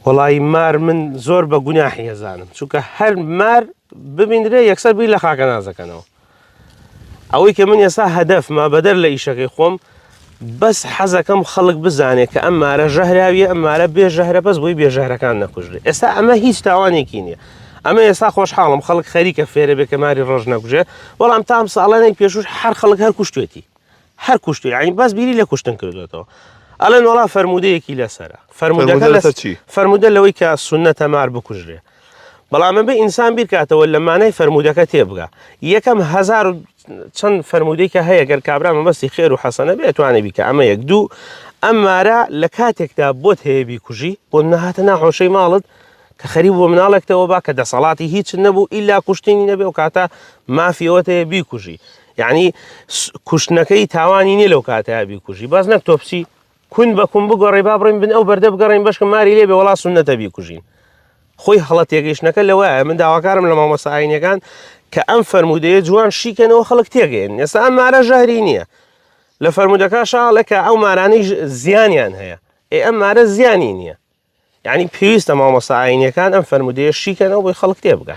وەڵایی مار من زۆر بە گوناحی ئەزانم چونکە هەر مار ببینرێ یەکسەر بیر لە خاکە نازەکەنەوە ئەوەی کە من ئێستا هەدەفمە بەدەر لە ئیشەکەی خۆم بەس حەزەکەم خەڵک بزانێت کە ئەم مارە ژەهراویە ئەم مارە بێ ژەهرە بەس بۆی بێ ژەهرەکان نەکوژرێ ئێستا ئەمە هیچ تاوانێکی نییە ئەمە ئێستا خۆشحاڵم خەڵک خەریکە فێرە بێ کە ماری ڕۆژ نەکوژێ بەڵام تام ساڵانێک پێشوش هەر خەڵک هەر کوشتێتی هەر کوشتوی یعنی بەس بیری لە کوشتن کردوێتەوە ئەڵێن وڵا فەرمودەیەکی لەسرە فەرمودەکە لەسەر چی فەرمودە لەوەی کە سنەتە مار بکوژرێ بەڵام بێ ئینسان بیرکاتەوە لە مانای فەرمودەکە تێبگا یەکەم هزار چەند فەرمودەی کە هەیە گەر کابرا مەبەستی خێر و حەسەنە بێ توانێ بیکە ئەمە یەک دوو ئەم مارە لە کاتێکدا بۆت هەیە بیکوژی بۆ نەهاتە ناحۆشەی ماڵت کە خەریک بۆ مناڵێکتەوە با کە دەسەڵاتی هیچ نەبوو ئیلا کوشتنی نەبێ و کاتە مافیەوەت هەیە بیکوژی یعنی کوشتنەکەی تاوانی نییە لەو کاتەیە بیکوژی بەس نەک تۆ بچی کون بە کون بگۆڕی با بڕین بن ئەو بەردە بگەڕین بەشکە ماری لێ بێ وەڵا سوننەتە بیکوژین خۆی هەڵە تێگەیشتنەکە لەوەیە من داواکارم لە مامۆستا ئاینەکان کە ئەم فەرموودەیە جوان شیکەنەوە خەڵک تێگەین ئێستا ئەم مارە ژەهری نییە لە فەرموودەکە شاڵێک کە ئەو مارانەی زیانیان هەیە ئێ ئەم مارە زیانی نییە یعنی پێویستە مامۆستا ئاینەکان ئەم فەرموودەیە شیکەنەوە بۆی خەڵک تێبگە.